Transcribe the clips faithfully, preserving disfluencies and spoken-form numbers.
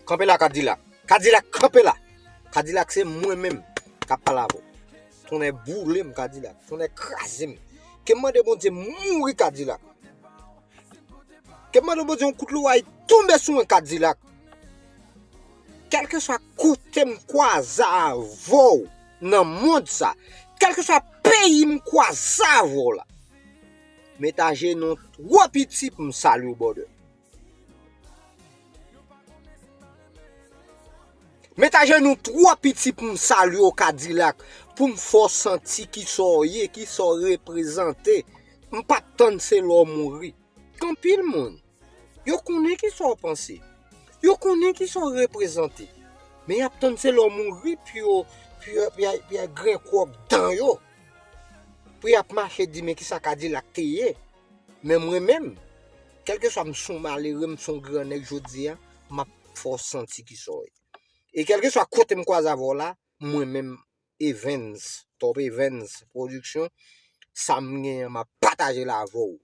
Kanpe la, Kadilak. Kadilak, kanpe la. Kadilak, se mwen menm k ap pale avè w. Tonnè boule m, Kadilak. Tonnè kraze m. Ke m mande Bondye mouri, Kadilak. Ke m mande Bondye yon kout loway tonbe sou mwen, Kadilak. Kèlkeswa kote m kwaze avè w nan mond sa, kèlkeswa peyi m kwaze avè w la, met ajenou w twò piti pou m salye w, brother. Met ajenou w twò piti pou m salye w, Kadilak, pou m fè w santi kisa w ye, kisa w reprezante. M p ap tann se lè w mouri. Gen anpil moun, yo konnen kisa w panse. Yo konnen kisa w reprezante. Men y ap tann se lè w mouri pou yo, pou yo, pou y a, pou y a grenn kwòk dan yo. Pou y ap mache di, "Men kisa Kadilak te ye?" Men mwen menm, kèlkeswa m se yon malere, m se yon gran nèg jodi a, m ap fè w santi kisa w ye. E kèlkeswa kote m kwaze avè w la, mwen menm, Evens, Top Evens Production, sa m genyen, m ap pataje l avè w.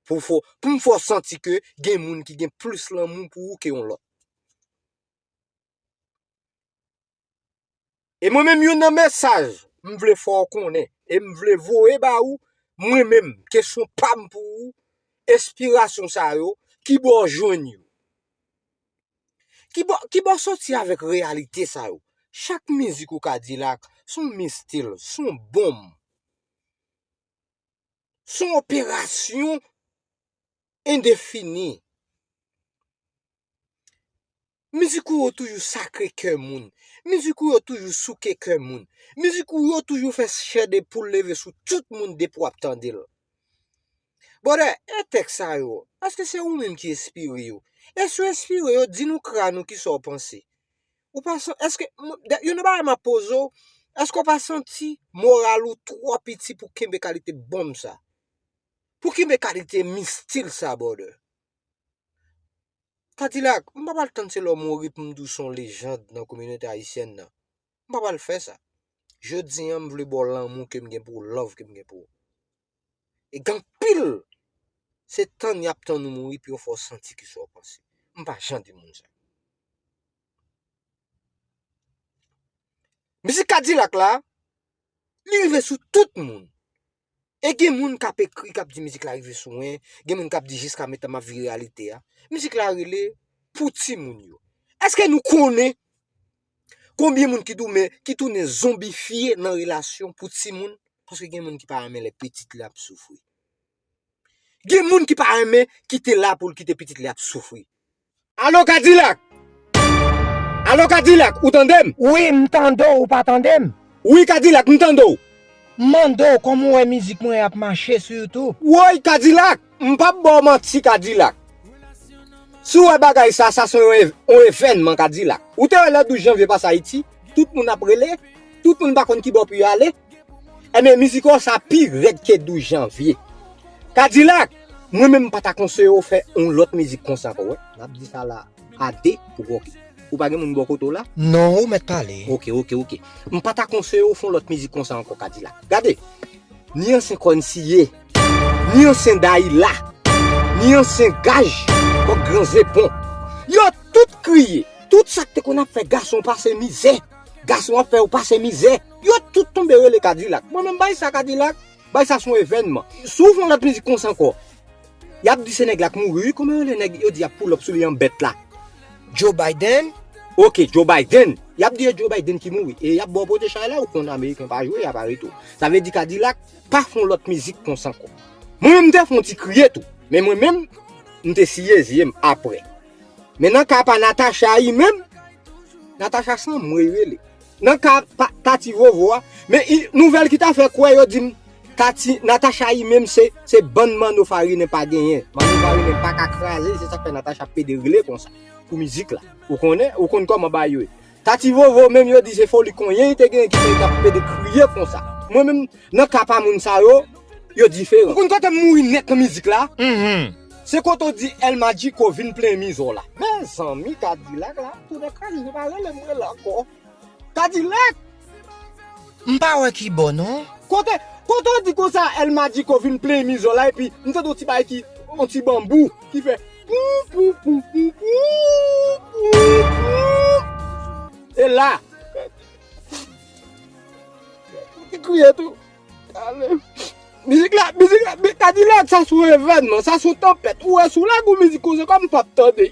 Pou fò, pou m fè w santi ke gen moun ki gen plis lanmou pou ou ke yon lòt. E mwen menm, youn nan mesaj m vle fè w konnen, e m vle voye ba ou, mwen menm, kesyon pa m pou ou, enspirasyon sa yo, ki bò w jwenn yo? Ki bò, ki bò w soti avèk reyalite sa yo? Chak mizik ou, Kadilak, se yon mistil, se yon bonm. Se yon operasyon endefini. Mizik ou yo toujou sakre kè moun. Mizik ou yo toujou souke kè moun. Mizik ou yo toujou fè chè de poul leve sou tout moun depi w ap tande l. Brother, e tèks sa yo, èske se ou menm ki enspire yo? E si w enspire yo, di nou kra nou kisa w panse. Ou pa san-, èske, m-, de-, youn nan bagay m ap poze w, èske w pa santi moral ou twò piti pou kenbe kalite bonm sa? Pou kenbe kalite mistil sa, brother? Kadilak, m pa pral tann se lè w mouri pou m di w se yon lejand nan kominote ayisyèn nan. M pa pral fè sa. Jodi a, m vle ba w lanmou ke m gen pou ou, love ke m gen pou ou. E gen anpil, se tann y ap tann ou mouri pou yo fè w santi kisa w panse. M pa jan de moun sa. Mizik Kadilak la, li rive sou tout moun. E gen moun k ap ekri, k ap di mizik la rive sou mwen, gen moun k ap di jiska mentan m ap viv reyalite a. Mizik la rele Pou timoun yo. Èske nou konnen konbyen moun ki tounen, ki tounen zonbifye nan relasyon pou timoun? Paske gen moun ki pa renmen lè pitit li ap soufri. Gen moun ki pa renmen kite la pou l kite pitit li ap soufri. Alo, Kadilak! Alo, Kadilak, ou tande m? Wi, m tande w, ou pa tande m? Wi, Kadilak, m tande w. M mande w, kòman w wè mizik mwen ap mache sou YouTube? Woy, Kadilak, m p ap ba w manti, Kadilak. Si w wè bagay sa, sa se yon ev-, yon evènman, Kadilak. Ou te wè lè douz janvye pase Ayiti, tout moun ap rele, tout moun pa konn ki bò pou yo ale. Ebyen, mizik ou sa pi rèd ke douz janvye. Kadilak, mwen menm m pa ta konseye w fè yon lòt mizik konsa ankò, wè. N ap di sa la a de pou kòki. Ou pa gen moun bò kote w la? Non, ou mèt pale. Oke, oke, oke. M pa ta konseye w fè yon lòt mizik konsa ankò, Kadilak. Gade, ni ansyen Kòn Siye, ni ansyen Dayila, ni ansyen Gaj, kòk Gran Zepon. Yo tout kriye. Tout sa k te konn ap fè gason pase mizè, gason ap fè yo pase mizè, yo tout tonbe rele Kadilak. Mwen menm bay sa Kadilak, bay sa se yon evènman. Si w fè yon lòt mizik konsa ankò, y ap di se nèg la k mouri, wi, kòman yo rele nèg yo di y ap pull up sou li an bèt la? Joe Biden? Oke, Joe Biden. Y ap di e Joe Biden ki mouri. E y ap ba w pote chay la, ou konn Ameriken pa jwe, y ap arete w. Sa vle di Kadilak, pa fè yon lòt mizik konsa ankò. Mwen menm m te fè yon ti kriye tou. Men mwen menm, m te siye zye m apre. Men nan ka pa Natacha li menm, Natacha se mwen li rele. Nan ka pa Tati Vovo a, men i, nouvèl ki ta fè kwè yo di m, Tati, Natacha li menm se, se bann manno farinen pa genyen. Manno farinen pa ka kraze, se sa k fè Natacha pede rele konsa. Pou mizik la. Ou konnen, ou konn kòman bagay yo ye. Tati Vovo menm yo di se foli konyen li te genyen ki fè li t ap pede kriye konsa. Mwen menm, nan ka pa moun sa yo, yo diferan. Ou konn kote m mouri nèt nan mizik la? Mhm. Se kote w di El Magico vin plenyen mizo la. Mezanmi, Kadilak la, tounen kraze, se pa rele m rele ankò. Kadilak! M pa wè ki bò, non. Kote, kote w di konsa El Magico vin plenyen mizo la, epi m tande yon ti bagay ki, yon ti banbou, ki fè pou, pou, pou, pou, pou, pou, pou. la. Li kriye tou. Ale. Mizik la, mizik la, mi- Kadilak, sa sou evènman, sa sou tanpèt. Ou wè sou la gou mizik konsa kòm m p ap tande.